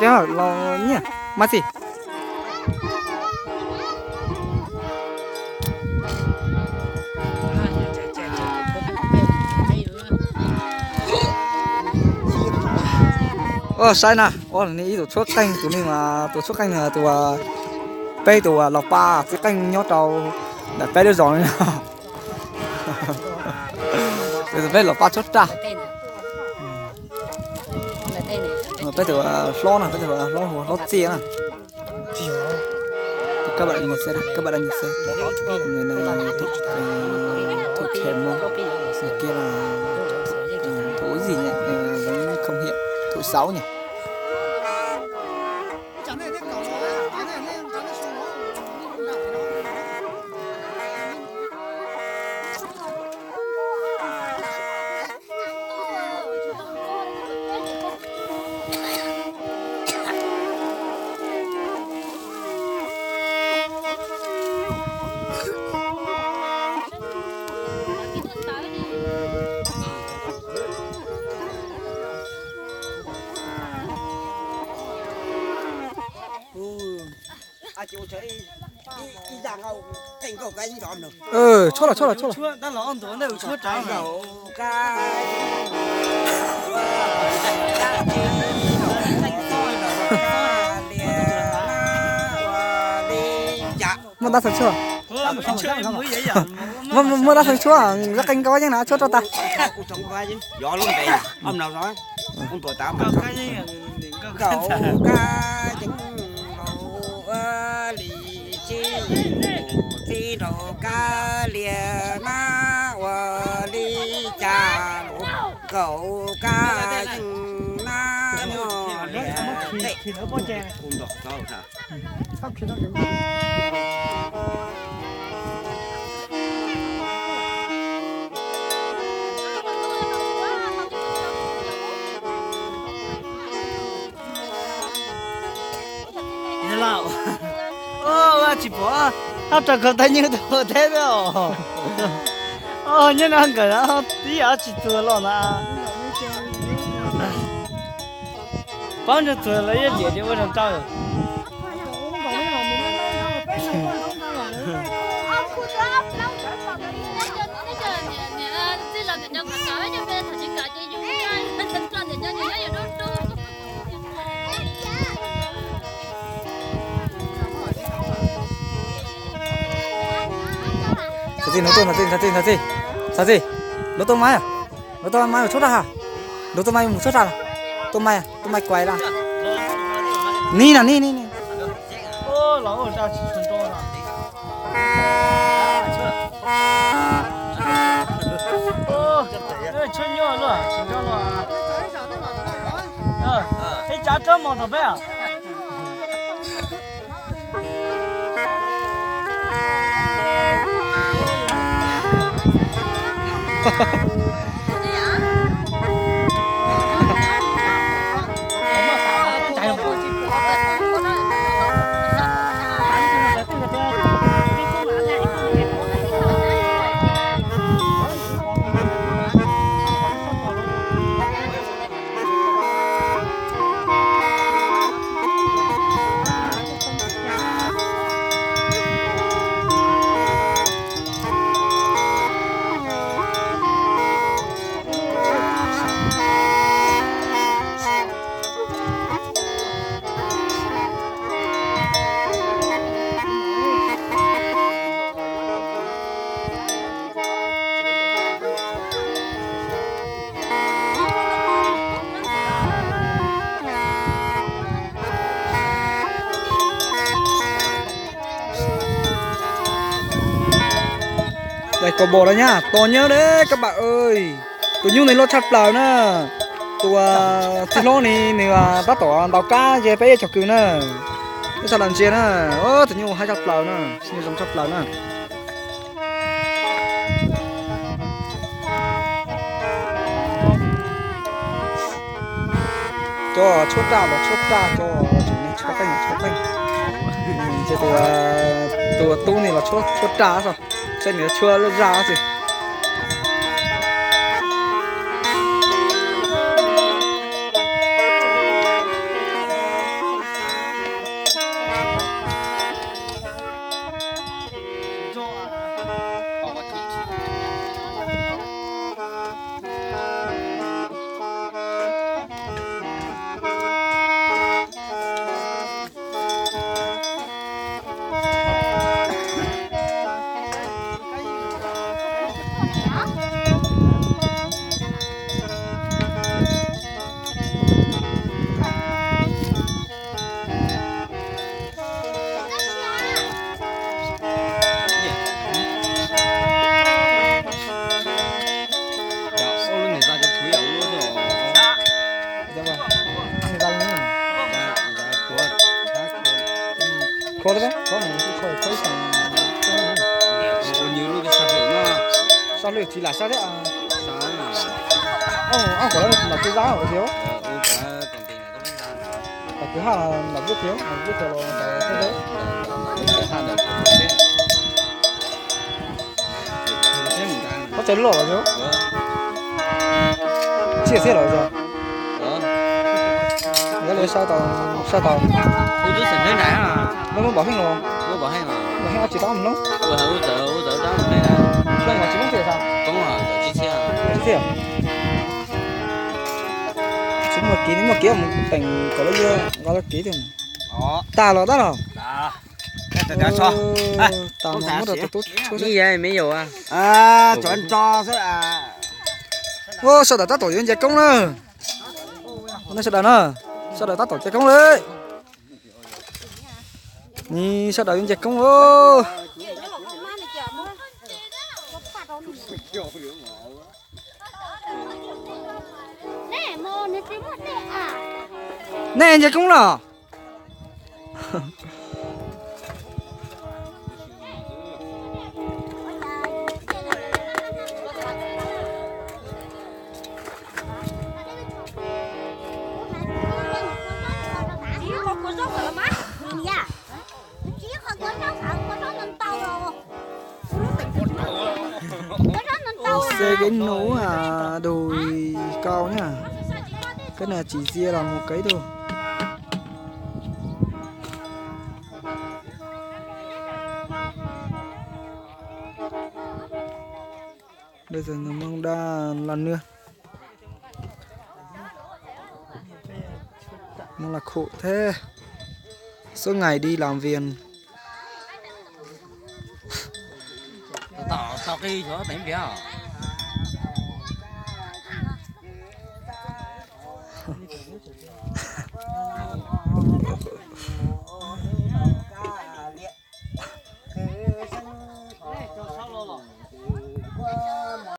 Cov los nyiaj mas xij. Saib na, ib tug tshuab qeej, tus neeg tus tshuab qeej no tus, peb tus los pab txiv qeej nyob rau ntawm peb lub zos no. Peb los pab tshuab raj. Peb tus hlob no, peb tus hlob hu hlob Txiaj na. Các bạn đang nhìn xem, các bạn đang nhìn xem. Người này thuộc, thuộc hệ môn, người kia là thuộc, thuộc gì nhỉ? Ờ, vẫn không hiểu. Thuộc sáu nhỉ? Tshuab los, tshuab los, tshuab los. Muaj dab xeeb tshuab. Muaj dab xeeb tshuab, zaj qeej nkauj yeej na, tshuab rau tas. Tsis pom, hab rau koj tab nyeej tus ua teb os. Nyob no nkawd tib yam tsis txuag los na. Paub ntsuag txuag los yeej liam li ua zoo rau. Xav txij, xav txij, xav txij, xav txij, nrog tuaj mas, nrog tuaj mas mus tshuab raj ha, nrog tuaj mas mus tshuab raj, tuaj mas, tuaj mas kuais lawm, nib na, nib, nib, nib. Ib cav rab mos tom peb. Dais kaus bom no nyab, tos nyab deb kab pam. Tus nyuj no loj tshaj plaws na. Tus txiv hlob no nws tab tom ntaus kab ze peb ib co kws na. Peb sawv daws ntsia na. Tus nyuj haib tshaj plaws na, zoo tshaj plaws na. Cov tshuab raj los tshuab raj, cov tshuab qeej los tshuab qeej. Ces tus tub no los tshuab raj xwb, saib nws tshuab lub zaj xwb. Kho li, kho nws kho kho ib xeem. Ua nws lub sab hlwb no. Sab hlwb tsis lam sab thiab. Ob, ob kom lawv nram txiv zab ua tiag. Tam kwv haj nram lub tiag, lub tiag los ntawd. Pob tsaig loj los yog. Tsiaj thiab los yog. Yog li sab tau, sab tau. Lawv muab npam heej los? Npam heej ob tsis rab mus noob. Plooj mas tsis poob thiab sas? Tsis thiab. Tsis muaj kev, muaj kev mus teem kom lawv yuav nqa lawv kev thiab. Tag los tab los. Tag los muab rau tus tub. Sawv daws tab tom yuav nce koob na. Nej sawv daws na, sawv daws tab tom nce koob li. Ni sawv daws yuav nce koob os. Nej nce koob los? Xe cái nũ à, đùi cao nhá. Cái này chỉ dìa là một ký thôi. Bây giờ người Mông đang làm nương. Mông là khổ thế. Suốt ngày đi làm việc.